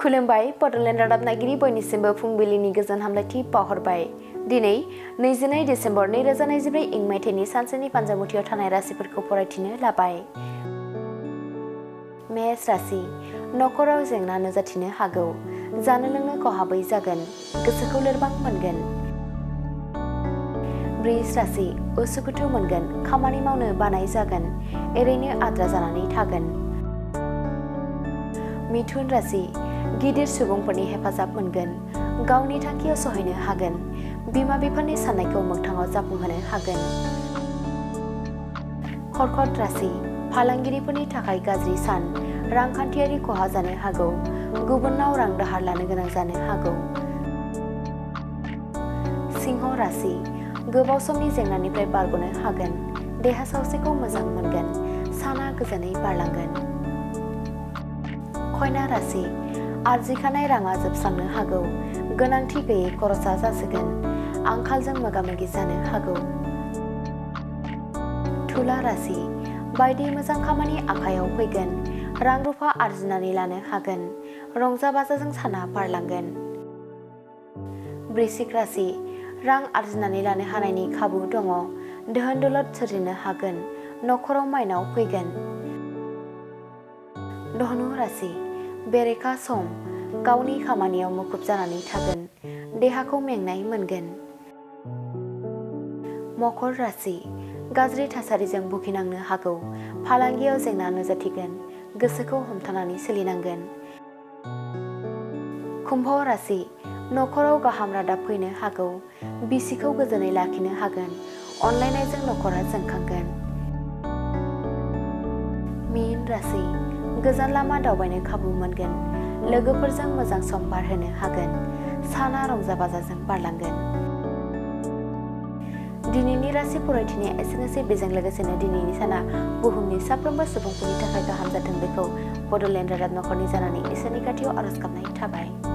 खुलुमबाय बड'लेण्ड रादाब नायगिरि बयनिसिमबो फुंबिलिनि गोजोन हामलायथि बावहरबाय। दिनै 22 डिसेम्बर 2024 इं मायथाइनि सानसेनि पान्जामुथियाव थानाय राशिफोरखौ फरायथिनो लाबाय। मेष राशि नखराव जेंना नुजाथिनो हागौ। जानो लोंनो खहाबै जागोन। गोसोखौ लोरबां मोनगोन। वृष राशि उसुखुथु मोनगोन। खामानि मावनो बानाय जागोन। ओरैनो आद्रा जानानै थागोन। मिथुन राशि गिदिर सुबुंफोरनि हेफाजाब मोनगोन। गावनि थांखियाव सहैनो हागोन। बिमा बिफानि साननायखौ मोगथाङाव जाफुंहोनो हागोन। कर्कट राशि फालांगिरिफोरनि थाखाय गाज्रि सान। रांखान्थियारि खहा जानो हागौ। गुबुननाव रां दाहार लानो गोनां जानो हागौ। सिंह राशि गोबाव समनि जेंनानिफ्राय बारग'नो हागोन। देहा सावस्रिखौ मोजां मोनगोन। साना गोजोनै बारलांगोन। कन्या राशि आरजिखानाय राङा जोबस्रांनो हागौ। गोनांथि गैयै खरसा जासिगोन। आंखालजों मोगा मोगि जानो हागौ। तुला राशि बायदि मोजां खामानि आखायाव फैगोन। रां रुफा आरजिनानै लानो हागोन। रंजा बाजाजों साना बारलांगोन। वृश्चिक राशि रां आरजिनानै लानो हानायनि खाबु दङ। धोन दौलत सोरजिनो हागोन। नखराव माइनाव फैगोन। धनु राशि बेरेखा सम। गावनि खामानियाव मुखुब जानानै थागोन। देहाखौ मेंनाय मोनगोन। मकर राशि गाज्रि थासारिजों भुगिनांनो हागौ। फालांगियाव जेंना नुजाथिगोन। गोसोखौ हमथानानै सोलिनांगोन। कुम्भ राशि नखराव गाहाम रादाब फैनो हागौ। बिसिखौ गोजोनै लाखिनो हागोन। अनलायनायजों नखरा जोंखांगोन। मीन राशि गोजान लामा दावबायनो खाबु मोनगोन। लोगोफोरजों मोजां सम बारहोनो हागोन। साना रंजा बाजाजों बारलांगोन। दिनैनि राशि फरायथिनाया एसेनोसै। बेजों लोगोसेनो दिनैनि साना बुहुमनि साफ्रोमबो सुबुंफोरनि थाखाय गाहाम जाथों बेखौ बड'लेण्ड रादाब नखरनि जानानै इसोरनि खाथियाव आरज गाबनाय थाबाय।